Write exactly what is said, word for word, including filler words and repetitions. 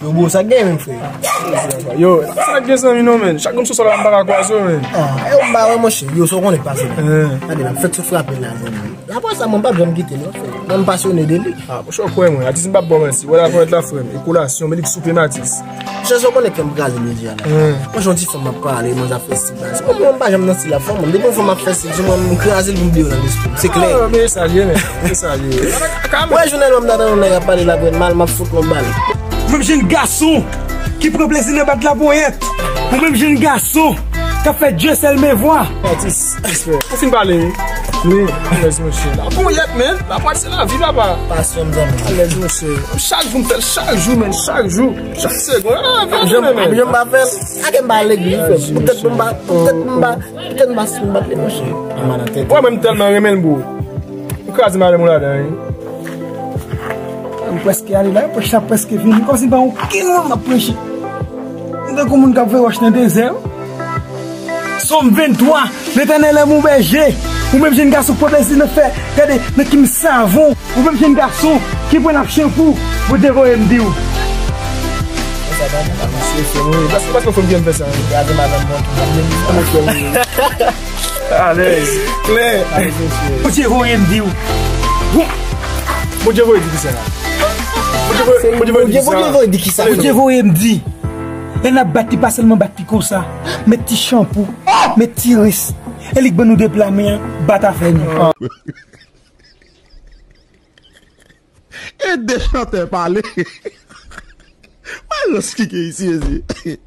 Yo, bro, sa k gen menm, frè? Yo, sa k gen, zanmi, non, men. Chak moun sou sòl la, m pa ka kwaze w, men. Ah, yo, m pa wè, monchè. Yo, sa w konnen k pase la. Gade, n ap fèk sou frape la, zanmi. Apre sa, mwen, m p ap janm kite l, non, frè. Mwen, m pasyone de li. Ah, monchè, w kwè mwen. Atis, m p ap ba w manti. Wè la, pwent la, frè m. E kolasyon, men li k soupe m, atis. Monchè, sa w konnen k fè m kraze jodi a la. Monchè, yon ti fanm m ap pale, manzè ap fè stil baz. Mwen, mwen, m pa janm nan stil la, fanm, mwen. Depi yon fanm ap fè stil sou mwen, m kraze l pou m bliye l nan lespri m. Se klè. Ah, men e sa l ye, men. E sa l ye. Wè, jounèlman, m ta tande yon nèg ap pale la, mwen mal, m ap fout l yon bal. Ou menm jenn gason ki pran plezi nan bat laponyèt. Ou menm jenn gason k ap fè Dieu seul me voit. Atis, respè. Ou fin pale, wi. Wi, alèz, monchè. Laponyèt, men. Laponyèt, se lavi, papa. Pasyon, zanmi. Alèz, monchè. Chak jou, m fè l, chak jou, men, chak jou. Chak segonn. Ah, fè l, men. Jan m pa fè l. Ake m pa legliz, frè m. Poutèt mwen pa, poutèt mwen pa, poutèt mwen pa, si m bat li, monchè. Mwen, mwen, m tèlman renmen l, bro. Ou kraze madanm ou ladan, wi. M prèske ale la, prèch la prèske fini. Kòmsi m pa okenn moun m ap preche. M tankou moun k ap voye wòch nan dezè. Sòm venntwa, Letènèl è mon bèje. Ou menm jenn gason k pran plezi nan fè, gade, nan kim savon. Ou menm jenn gason ki pran l ap chanpou. Bondye voye m di w. Sa pa bon, pa misye, fè mwen. Paske, paske fè m byen fè sa, wi. Gade madanm mwen ki ap byen di sa. Mwen fè mwen. Alèz. Klè. Bondye voye m di w. Bondye voye di kisa la? Bondye voye, Bondye voye di kisa? Bondye voye di kisa? Bondye voye m di. Lè n ap bat li, pa sèlman bat li konsa. Met ti chanpou, met ti rens. E li k ban nou de pla men an, bat avè nou. E de chantè pale. Wè rans ki gen isi, mezye.